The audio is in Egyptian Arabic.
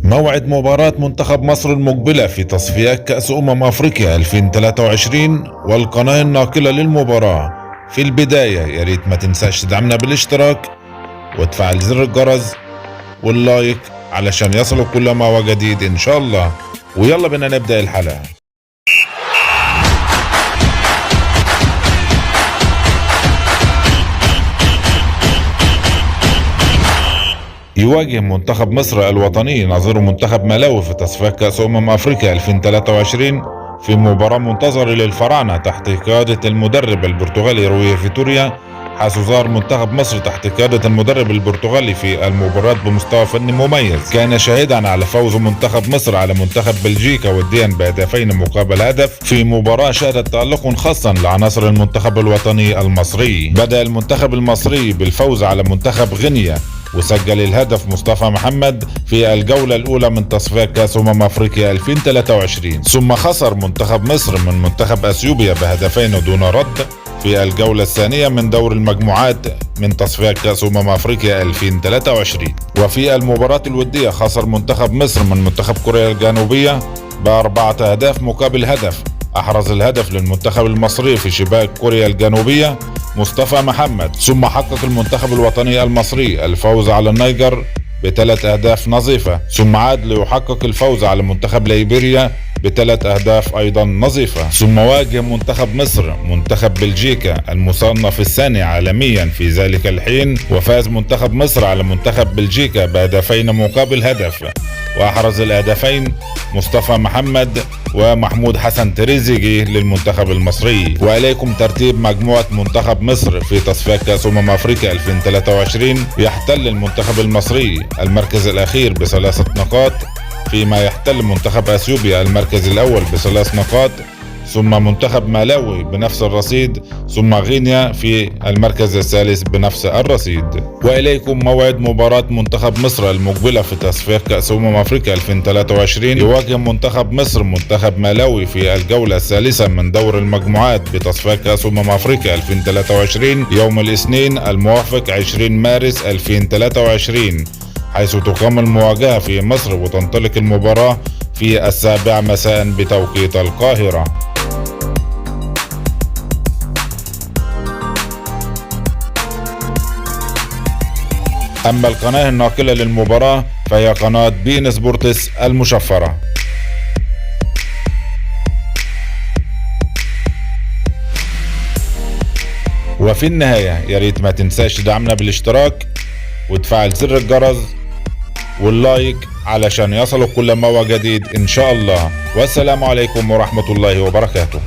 موعد مباراة منتخب مصر المقبلة في تصفيات كأس أفريقيا 2023 والقناة الناقلة للمباراة. في البداية يا ريت ما تنساش تدعمنا بالاشتراك وتفعل زر الجرس وال like علشان يصلوا كل ما هو جديد إن شاء الله. ويلا بينا نبدأ الحلقة. يواجه منتخب مصر الوطني نظير منتخب مالاوي في تصفيات كأس أفريقيا 2023 في مباراة منتظرة للفراعنة تحت قيادة المدرب البرتغالي روي فيتوريا، حيث ظهر منتخب مصر تحت قيادة المدرب البرتغالي في المباراة بمستوى فني مميز، كان شاهدا على فوز منتخب مصر على منتخب بلجيكا وديا بهدفين مقابل هدف في مباراة شهدت تألق خاصا لعناصر المنتخب الوطني المصري. بدأ المنتخب المصري بالفوز على منتخب غينيا، وسجل الهدف مصطفى محمد في الجولة الأولى من تصفيات كأس أفريقيا 2023، ثم خسر منتخب مصر من منتخب أثيوبيا بهدفين دون رد في الجولة الثانية من دور المجموعات من تصفيات كأس أفريقيا 2023. وفي المباراة الودية خسر منتخب مصر من منتخب كوريا الجنوبية ب4 أهداف مقابل هدف. أحرز الهدف للمنتخب المصري في شباك كوريا الجنوبية مصطفى محمد، ثم حقق المنتخب الوطني المصري الفوز على النيجر ب3 أهداف نظيفة، ثم عاد ليحقق الفوز على منتخب ليبيريا ب3 أهداف أيضا نظيفة. ثم واجه منتخب مصر منتخب بلجيكا المصنف الثاني عالميا في ذلك الحين، وفاز منتخب مصر على منتخب بلجيكا بهدفين مقابل هدف، وأحرز الهدفين مصطفى محمد ومحمود حسن تريزيجيه للمنتخب المصري. وإليكم ترتيب مجموعة منتخب مصر في تصفيات كأس أفريقيا 2023. يحتل المنتخب المصري المركز الأخير ب3 نقاط، فيما يحتل منتخب أثيوبيا المركز الأول ب3 نقاط، ثم منتخب مالاوي بنفس الرصيد، ثم غينيا في المركز الثالث بنفس الرصيد. وإليكم موعد مباراة منتخب مصر المقبلة في تصفيات كأس أفريقيا 2023. يواجه منتخب مصر منتخب مالاوي في الجولة الثالثة من دور المجموعات بتصفيات كأس أفريقيا 2023 يوم الاثنين الموافق 20 مارس 2023، حيث تقام المواجهة في مصر وتنطلق المباراة في 7 مساء بتوقيت القاهرة. أما القناة الناقلة للمباراة فهي قناة بين سبورتس المشفرة. وفي النهاية يا ريت ما تنساش تدعمنا بالاشتراك وتفعل زر الجرس وال like علشان يصلوا كل ما هو جديد إن شاء الله. والسلام عليكم ورحمة الله وبركاته.